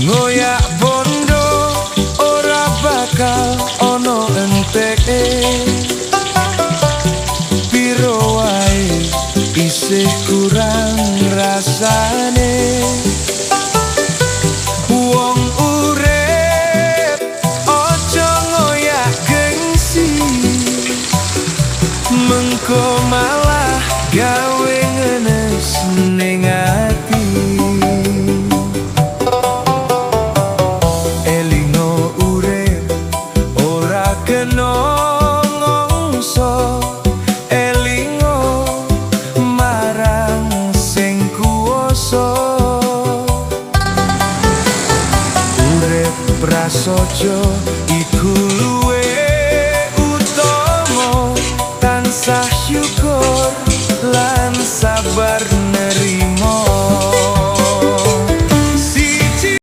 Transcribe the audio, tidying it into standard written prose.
Ngoyak bondo ora bakal ono enteke. Piro wae isih kurang rasane. Wong urip ojo ngoyak gengsi, mengko malah gawe ngenes ning ati. Elingo urip ora kena ngongso. Elingo marang sing kuwasa. Urip prasaja iku luwih utama. Tansah syukur lan sabar.